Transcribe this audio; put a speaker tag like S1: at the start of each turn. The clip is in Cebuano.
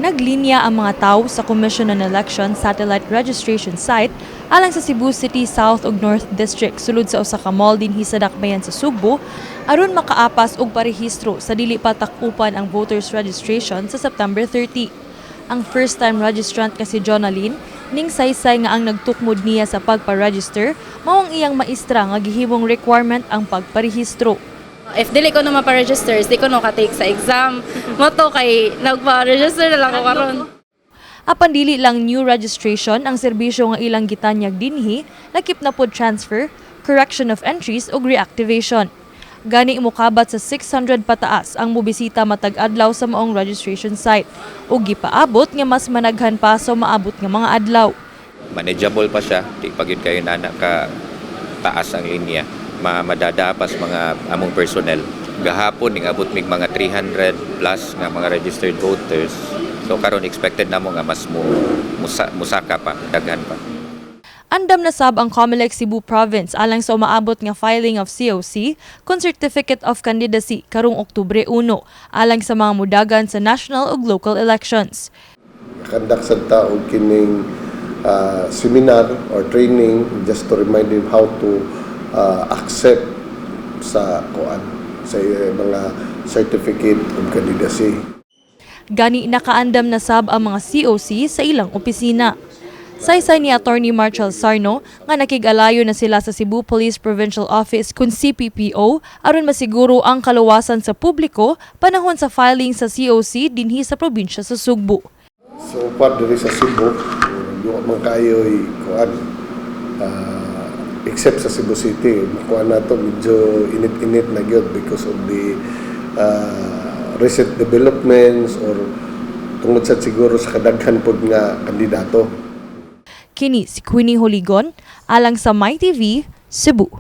S1: Naglinya ang mga tao sa Commission on Election Satellite Registration Site alang sa Cebu City South ug North District sulod sa usa ka mall dinhi sa Dakbayan sa Sugbo aron makaapas og parehistro sa dili pa takupan ang voters registration sa September 30. Ang first time registrant nga si Jonalyn ning saysay nga ang nagtukmod niya sa pagpa-register mao ang iyang maestra nga gihimong requirement ang pagparehistro.
S2: If dili ko na mapa-register, di ko no ka-take sa exam. Mao to kay nagpa-register na lang ko karon.
S1: Apan dili lang new registration ang serbisyo nga ilang gitanyag dinhi, lakip na pod transfer, correction of entries ug reactivation. Gani mokabat sa 600 pataas ang mobisita matag adlaw sa maong registration site ug gipaabot nga mas managhan pa sa maabot nga mga adlaw.
S3: Manageable pa siya, di pa gyud kayo nana ka taas ang linya. Madadapas mga among personnel. Gahapon ning abot mig mga 300 plus nga mga registered voters. So karon expected namo nga mas mo musaka pa, daghan pa.
S1: Andam na sab ang COMELEC Cebu Province alang sa umaabot nga filing of COC kon Certificate of Candidacy karong Oktubre 1 alang sa mga mudagan sa national ug local elections.
S4: Conduct sad ta og kining seminar or training just to remind them how to accept sa kuan sa mga certificate of candidacy.
S1: Gani nakaandam na sab ang mga COC sa ilang opisina. Saysay ni Attorney Marshall Sarno nga nakig-alayo na sila sa Cebu Police Provincial Office kun CPPO aron masiguro ang kaluwasan sa publiko panahon sa filing sa COC dinhi sa probinsya sa Sugbo.
S4: So far diri sa Cebu, duha man kaayo'y kuan except sa Cebu City, makuan nato medyo init-init na gyud because of the recent developments or tungod sa siguro sa kadaghan pod nga kandidato.
S1: Kini si Queenie Holigon alang sa MyTV, Cebu.